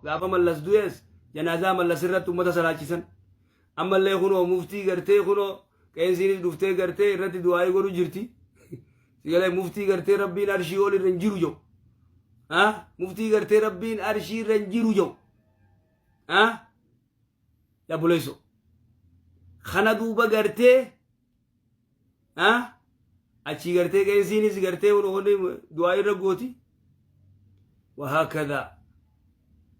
gaafa Mallas du'es janaazaa Mallas irratti ummata salaachisan. Ammallee kunoo muftii gartee kunoo qeensiinis dhuftee gartee irratti du'aayii godhu jirti. Sigalee muftii gartee Rabbiin arshii ol irra hin jiru jedhu. Muftii gartee Rabbiin arshii irra hin jiru jedhu. Obboleessoo. Kana duuba gartee achii gartee qeesiinis gartee wanni du'aa irra gooti. Wahaakadhaa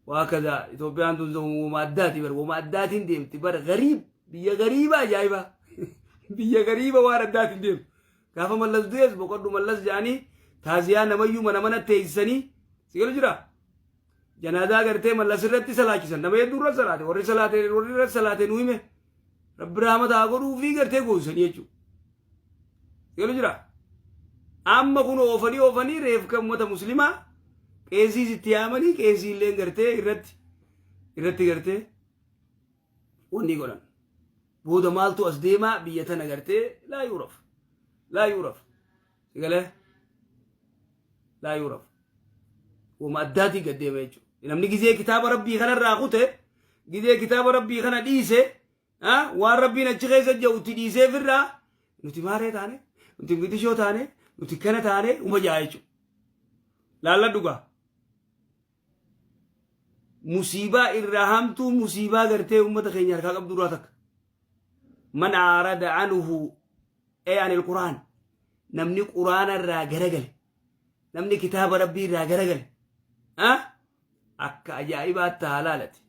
wahaakadhaa Itoophiyaan tun wama addaati bar, wama addaatiin deemti bar. Gariib, biyya gariiba ajaa'ibaa, biyya gariiba waan addaatiin deemtu. Gaafa Mallas du'es boqodhu Mallas jedhanii taaziyaa namayyuu mana mana teessisanii si galu jira. Janaazaa gartee Mallas irratti salaachisan, nama hedduu irra salaate, warri salaate, warri irra salaate nu hime, Rabbi rahmata haa godhuu fi gartee goosisanii jechuudha. Si galu jira. Amma kun oofanii oofanii reefka uummata muslimaa qeesiis itti yaamanii, qeesii illee gartee irratti gartee wanni godhan. Booda maaltu as deemaa biyya tana gartee laa yuuraf. Laa yuuraf. Si galee? Laa yuuraf. Wama addaatii gad deema jechuudha. Namni gizee kitaaba Rabbii kanarraa kute, gizee kitaaba Rabbii kana dhiise, waan Rabbiin achi keessa jiru itti dhiisee firraa, nuti maaree taane, nuti mitishoo taane, nuti kana taane uma jaa jechuudha. Laalladhu gaa. Musiibaa irraa hamtuu, musiibaa gartee uummata keenya harkaa qabdu irraa takka. Man aarada anhu ee anil Quraan, namni Quraana irraa garagale, namni kitaaba Rabbii irraa garagale, akka ajaa'ibaatti haa laalati.